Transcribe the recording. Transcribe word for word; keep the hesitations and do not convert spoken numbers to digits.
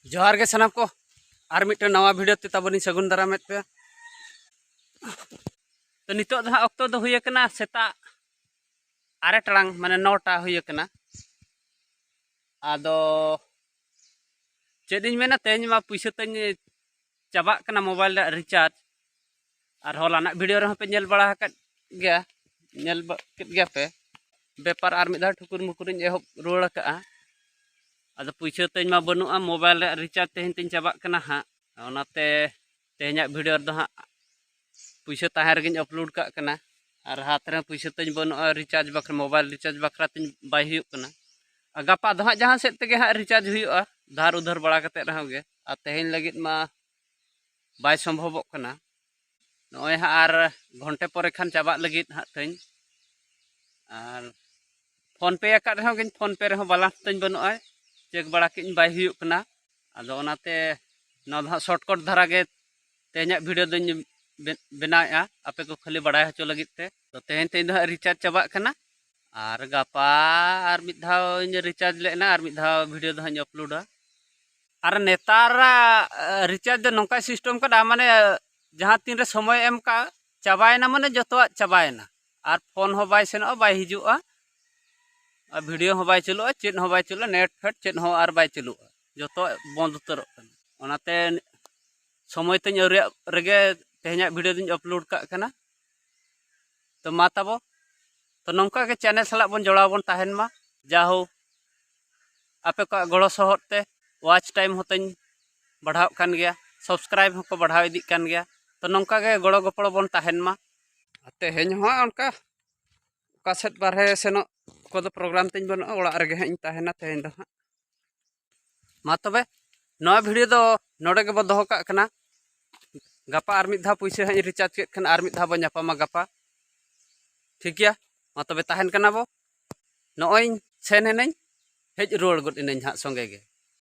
ᱡᱚᱦᱟᱨ ᱜᱮ ᱥᱟᱱᱟᱢ ᱠᱚ, ᱟᱨ ᱢᱤᱫᱴᱮᱱ ᱱᱟᱣᱟ ᱵᱷᱤᱰᱤᱭᱳ ᱛᱮ ᱛᱟᱵᱚᱱᱤᱧ ᱥᱟᱹᱜᱩᱱ ᱫᱟᱨᱟᱢᱮᱫ ᱯᱮᱭᱟ᱾ ᱛᱚ ᱱᱤᱛᱚᱜ ᱫᱚ ᱦᱟᱸᱜ ᱚᱠᱛᱚ ᱫᱚ ᱦᱩᱭ ᱟᱠᱟᱱᱟ ᱥᱮᱛᱟᱜ ᱟᱨᱮ ᱴᱟᱲᱟᱝ, ᱢᱟᱱᱮ ᱱᱚᱴᱟ ᱦᱩᱭ ᱟᱠᱟᱱᱟ᱾ ᱟᱫᱚ ᱪᱮᱫ ᱤᱧ ᱢᱮᱱᱟ, ᱛᱮᱦᱮᱧ ᱢᱟ ᱯᱩᱭᱥᱟᱹ ᱛᱤᱧ ᱪᱟᱵᱟᱜ ᱠᱟᱱᱟ ᱢᱳᱵᱟᱭᱤᱞ ᱨᱮᱭᱟᱜ ᱨᱤᱪᱟᱨᱡᱽ᱾ ᱟᱨ ᱦᱚᱞᱟᱱᱟᱜ ᱵᱷᱤᱰᱤᱭᱳ ᱨᱮᱦᱚᱸ ᱯᱮ ᱧᱮᱞ ᱵᱟᱲᱟ ᱟᱠᱟᱫ ᱜᱮᱭᱟ, ᱧᱮᱞ ᱵᱟ- ᱠᱮᱫ ᱜᱮᱭᱟ ᱯᱮ᱾ ᱵᱮᱯᱟᱨ ᱟᱨ ᱢᱤᱫ ᱫᱷᱟᱣ ᱴᱷᱩᱠᱩᱨ ᱢᱩᱠᱩᱨᱤᱧ ᱮᱦᱚᱵ ᱨᱩᱣᱟᱹᱲ ᱟᱠᱟᱫᱼᱟ᱾ ᱟᱫᱚ ᱯᱩᱭᱥᱟᱹ ᱛᱤᱧ ᱢᱟ ᱵᱟᱹᱱᱩᱜᱼᱟ, ᱢᱳᱵᱟᱭᱤᱞ ᱨᱮᱭᱟᱜ ᱨᱤᱪᱟᱨᱡᱽ ᱛᱮᱦᱮᱧ ᱛᱤᱧ ᱪᱟᱵᱟᱜ ᱠᱟᱱᱟ ᱦᱟᱸᱜ᱾ ᱚᱱᱟᱛᱮ ᱛᱮᱦᱮᱧᱟᱜ ᱵᱷᱤᱰᱤᱭᱳ ᱨᱮᱫᱚ ᱦᱟᱸᱜ ᱯᱩᱭᱥᱟᱹ ᱛᱟᱦᱮᱸ ᱨᱮᱜᱮᱧ ᱟᱯᱞᱳᱰ ᱠᱟᱜ ᱠᱟᱱᱟ᱾ ᱟᱨ ᱦᱟᱛ ᱨᱮᱦᱚᱸ ᱯᱩᱭᱥᱟᱹ ᱛᱤᱧ ᱵᱟᱹᱱᱩᱜᱼᱟ ᱨᱤᱪᱟᱨᱡᱽ ᱵᱟᱠᱷᱨᱟ, ᱢᱳᱵᱟᱭᱤᱞ ᱨᱤᱪᱟᱨᱡᱽ ᱵᱟᱠᱷᱨᱟ ᱛᱤᱧ ᱵᱟᱭ ᱦᱩᱭᱩᱜ ᱠᱟᱱᱟ᱾ ᱟᱨ ᱜᱟᱯᱟ ᱫᱚ ᱦᱟᱸᱜ ᱡᱟᱦᱟᱸ ᱥᱮᱫ ᱛᱮᱜᱮ ᱦᱟᱸᱜ ᱨᱤᱪᱟᱨᱡᱽ ᱦᱩᱭᱩᱜᱼᱟ, ᱫᱷᱟᱨ ᱩᱫᱷᱟᱹᱨ ᱵᱟᱲᱟ ᱠᱟᱛᱮᱫ ᱨᱮᱦᱚᱸ ᱜᱮ᱾ ᱟᱨ ᱛᱮᱦᱮᱧ ᱞᱟᱹᱜᱤᱫ ᱢᱟ ᱵᱟᱭ ᱥᱚᱢᱵᱷᱚᱵᱚᱜ ᱠᱟᱱᱟ᱾ ᱱᱚᱜᱼᱚᱭ ᱦᱟᱸᱜ ᱟᱨ ᱜᱷᱚᱱᱴᱮ ᱯᱚᱨᱮ ᱠᱷᱟᱱ ᱪᱟᱵᱟᱜ ᱞᱟᱹᱜᱤᱫ ᱦᱟᱸᱜ ᱛᱤᱧ᱾ ᱟᱨ ᱯᱷᱳᱱ ᱯᱮ ᱟᱠᱟᱫ ᱨᱮᱦᱚᱸ ᱜᱤᱧ, ᱯᱷᱳᱱ ᱯᱮ ᱨᱮᱦᱚᱸ ᱵᱟᱞᱟᱱᱥ ᱛᱤᱧ ᱵᱟᱹᱱᱩᱜᱼᱟ, ᱪᱮᱠ ᱵᱟᱲᱟ ᱠᱮᱫ ᱟᱹᱧ ᱵᱟᱭ ᱦᱩᱭᱩᱜ ᱠᱟᱱᱟ᱾ ᱟᱫᱚ ᱚᱱᱟᱛᱮ ᱱᱚᱣᱟ ᱫᱚ ᱦᱟᱸᱜ ᱥᱚᱨᱴᱠᱟᱴ ᱫᱷᱟᱨᱟ ᱜᱮ ᱛᱮᱦᱮᱧᱟᱜ ᱵᱷᱤᱰᱤᱭᱳ ᱫᱚᱧ ᱵᱮ- ᱵᱮᱱᱟᱣᱮᱫᱼᱟ, ᱟᱯᱮ ᱠᱚ ᱠᱷᱟᱹᱞᱤ ᱵᱟᱲᱟᱭ ᱦᱚᱪᱚ ᱞᱟᱹᱜᱤᱫ ᱛᱮ᱾ ᱛᱚ ᱛᱮᱦᱮᱧ ᱛᱮᱦᱮᱧ ᱫᱚ ᱦᱟᱸᱜ ᱨᱤᱪᱟᱨᱡᱽ ᱪᱟᱵᱟᱜ ᱠᱟᱱᱟ᱾ ᱟᱨ ᱜᱟᱯᱟ ᱟᱨ ᱢᱤᱫ ᱫᱷᱟᱣ ᱤᱧ ᱨᱤᱪᱟᱨᱡᱽ ᱞᱮᱫ ᱱᱟ, ᱟᱨ ᱢᱤᱫ ᱫᱷᱟᱣ ᱵᱷᱤᱰᱤᱭᱳ ᱫᱚ ᱦᱟᱸᱜ ᱤᱧ ᱟᱯᱞᱳᱰᱟ᱾ ᱟᱨ ᱱᱮᱛᱟᱨᱟᱜ ᱨᱤᱪᱟᱨᱡᱽ ᱫᱚ ᱱᱚᱝᱠᱟᱭ ᱥᱤᱥᱴᱮᱢ ᱠᱟᱫᱟ, ᱢᱟᱱᱮ ᱡᱟᱦᱟᱸ ᱛᱤᱱᱨᱮ ᱥᱚᱢᱚᱭ ᱮᱢ ᱠᱟᱜᱼᱟ, ᱪᱟᱵᱟᱭᱮᱱᱟ ᱢᱟᱱᱮ ᱡᱚᱛᱚᱣᱟᱜ ᱪᱟᱵᱟᱭᱮᱱᱟ᱾ ᱟᱨ ᱯᱷᱳᱱ ᱦᱚᱸ ᱵᱟᱭ ᱥᱮᱱᱚᱜᱼᱟ, ᱵᱟᱭ ᱦᱤᱡᱩᱜᱼᱟ, ᱟᱨ ᱵᱷᱤᱰᱤᱭᱳ ᱦᱚᱸ ᱵᱟᱭ ᱪᱟᱹᱞᱩᱜᱼᱟ, ᱪᱮᱫ ᱦᱚᱸ ᱵᱟᱭ ᱪᱟᱹᱞᱩᱜᱼᱟ, ᱱᱮᱴ ᱯᱷᱮᱴ ᱪᱮᱫ ᱦᱚᱸ ᱟᱨ ᱵᱟᱭ ᱪᱟᱹᱞᱩᱜᱼᱟ, ᱡᱚᱛᱚ ᱵᱚᱱᱫ ᱩᱛᱟᱹᱨᱚᱜ ᱠᱟᱱᱟ᱾ ᱚᱱᱟᱛᱮ ᱥᱚᱢᱚᱭ ᱛᱤᱧ ᱟᱹᱣᱨᱤᱭᱟᱜ ᱨᱮᱜᱮ ᱛᱮᱦᱮᱧᱟᱜ ᱵᱷᱤᱰᱤᱭᱳ ᱫᱚᱧ ᱟᱯᱞᱳᱰ ᱠᱟᱜ ᱠᱟᱱᱟ᱾ ᱛᱚ ᱢᱟ ᱛᱟᱵᱚ, ᱛᱚ ᱱᱚᱝᱠᱟ ᱜᱮ ᱪᱮᱱᱮᱞ ᱥᱟᱞᱟᱜ ᱵᱚᱱ ᱡᱚᱲᱟᱣ ᱵᱚᱱ ᱛᱟᱦᱮᱱ ᱢᱟ᱾ ᱡᱟᱦᱳᱠ, ᱟᱯᱮ ᱠᱚᱣᱟᱜ ᱜᱚᱲᱚ ᱥᱚᱦᱚᱫ ᱛᱮ ᱣᱟᱪ ᱴᱟᱭᱤᱢ ᱦᱚᱸᱛᱤᱧ ᱵᱟᱲᱦᱟᱜ ᱠᱟᱱ ᱜᱮᱭᱟ, ᱥᱟᱵᱥᱠᱨᱟᱭᱤᱵ ᱦᱚᱸᱠᱚ ᱵᱟᱲᱦᱟᱣ ᱤᱫᱤᱜ ᱠᱟᱱ ᱜᱮᱭᱟ᱾ ᱛᱚ ᱱᱚᱝᱠᱟ ᱜᱮ ᱜᱚᱲᱚ ᱜᱚᱯᱚᱲᱚ ᱵᱚᱱ ᱛᱟᱦᱮᱱ ᱢᱟ᱾ ᱟᱨ ᱛᱮᱦᱮᱧ ᱦᱚᱸ ᱚᱱᱠᱟ ᱚᱠᱟ ᱥᱮᱫ ᱵᱟᱨᱦᱮ ᱥᱮᱱᱚᱜ ᱠᱚᱫᱚ ᱯᱨᱳᱜᱨᱟᱢ ᱛᱤᱧ ᱵᱟᱹᱱᱩᱜᱼᱟ, ᱚᱲᱟᱜ ᱨᱮᱜᱮ ᱦᱟᱸᱜ ᱤᱧ ᱛᱟᱦᱮᱱᱟ ᱛᱮᱦᱮᱧ ᱫᱚ ᱦᱟᱸᱜ᱾ ᱢᱟ ᱛᱚᱵᱮ, ᱱᱚᱣᱟ ᱵᱷᱤᱰᱤᱭᱳ ᱫᱚ ᱱᱚᱰᱮ ᱜᱮᱵᱚ ᱫᱚᱦᱚ ᱠᱟᱜ ᱠᱟᱱᱟ᱾ ᱜᱟᱯᱟ ᱟᱨ ᱢᱤᱫ ᱫᱷᱟᱣ ᱯᱩᱭᱥᱟᱹ ᱦᱟᱸᱜ ᱤᱧ ᱨᱤᱪᱟᱨᱡᱽ ᱠᱮᱫ ᱠᱷᱟᱱ ᱟᱨ ᱢᱤᱫ ᱫᱷᱟᱣ ᱵᱚ ᱧᱟᱯᱟᱢᱟ ᱜᱟᱯᱟ᱾ ᱴᱷᱤᱠ ᱜᱮᱭᱟ, ᱢᱟ ᱛᱚᱵᱮ ᱛᱟᱦᱮᱱ ᱠᱟᱱᱟ ᱵᱚ᱾ ᱱᱚᱜᱼᱚᱭ ᱥᱮᱱ ᱮᱱᱟᱹᱧ, ᱦᱮᱡ ᱨᱩᱣᱟᱹᱲ ᱜᱚᱫ ᱮᱱᱟᱹᱧ ᱦᱟᱸᱜ ᱥᱚᱸᱜᱮ ᱜᱮ᱾